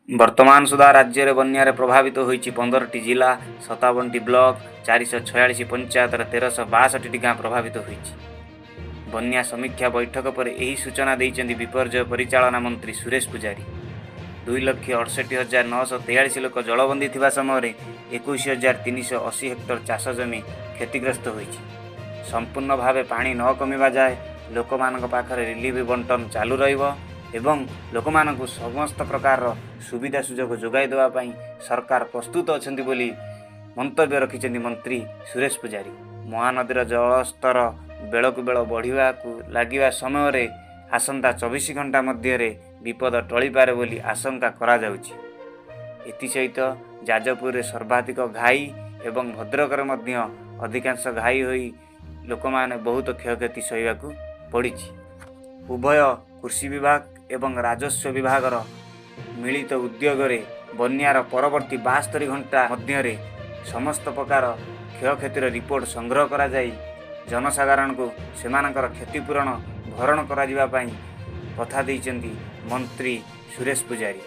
ବର୍ତ୍ତମାନ ସୁଦ୍ଧା ରାଜ୍ୟରେ ବନ୍ୟାରେ ପ୍ରଭାବିତ ହୋଇଛି 15ଟି ଜିଲ୍ଲା, 57ଟି ବ୍ଲକ, 446 ପଞ୍ଚାୟତର 1362ଟି ଗାଁ ପ୍ରଭାବିତ ହୋଇଛି। ବନ୍ୟା ସମୀକ୍ଷା ବୈଠକ ପରେ ଏହି ସୂଚନା ଦେଇଛନ୍ତି ବିପର୍ଯ୍ୟୟ ପରିଚାଳନା ମନ୍ତ୍ରୀ ସୁରେଶ ପୂଜାରୀ। 2,68,943 ଲୋକ ଜଳବନ୍ଦୀ ଥିବା ସମୟରେ 21,380 ହେକ୍ଟର ଚାଷ ଜମି କ୍ଷତିଗ୍ରସ୍ତ ହୋଇଛି। ସମ୍ପୂର୍ଣ୍ଣ ଭାବେ ପାଣି ନ କମିବା ଯାଏ ଲୋକମାନଙ୍କ ପାଖରେ ରିଲିଫ ବଣ୍ଟନ ଚାଲୁ ରହିବ ଏବଂ ଲୋକମାନଙ୍କୁ ସମସ୍ତ ପ୍ରକାରର ସୁବିଧା ସୁଯୋଗ ଯୋଗାଇ ଦେବା ପାଇଁ ସରକାର ପ୍ରସ୍ତୁତ ଅଛନ୍ତି ବୋଲି ମନ୍ତବ୍ୟ ରଖିଛନ୍ତି ମନ୍ତ୍ରୀ ସୁରେଶ ପୂଜାରୀ। ମହାନଦୀର ଜଳସ୍ତର ବେଳକୁ ବେଳ ବଢ଼ିବାକୁ ଲାଗିବା ସମୟରେ ଆସନ୍ତା 24 ଘଣ୍ଟା ମଧ୍ୟରେ ବିପଦ ଟଳିପାରେ ବୋଲି ଆଶଙ୍କା କରାଯାଉଛି। ଏଥିସହିତ ଯାଜପୁରରେ ସର୍ବାଧିକ ଘାଇ ଏବଂ ଭଦ୍ରକରେ ମଧ୍ୟ ଅଧିକାଂଶ ଘାଇ ହୋଇ ଲୋକମାନେ ବହୁତ କ୍ଷୟକ୍ଷତି ସହିବାକୁ ପଡ଼ିଛି। ଉଭୟ କୃଷି ବିଭାଗ ଏବଂ ରାଜସ୍ୱ ବିଭାଗର ମିଳିତ ଉଦ୍ୟୋଗରେ ବନ୍ୟାର ପରବର୍ତ୍ତୀ 72 ଘଣ୍ଟା ମଧ୍ୟରେ ସମସ୍ତ ପ୍ରକାର କ୍ଷୟକ୍ଷତିର ରିପୋର୍ଟ ସଂଗ୍ରହ କରାଯାଇ ଜନସାଧାରଣଙ୍କୁ ସେମାନଙ୍କର କ୍ଷତିପୂରଣ ଭରଣ କରାଯିବା ପାଇଁ କଥା ଦେଇଛନ୍ତି ମନ୍ତ୍ରୀ ସୁରେଶ ପୂଜାରୀ।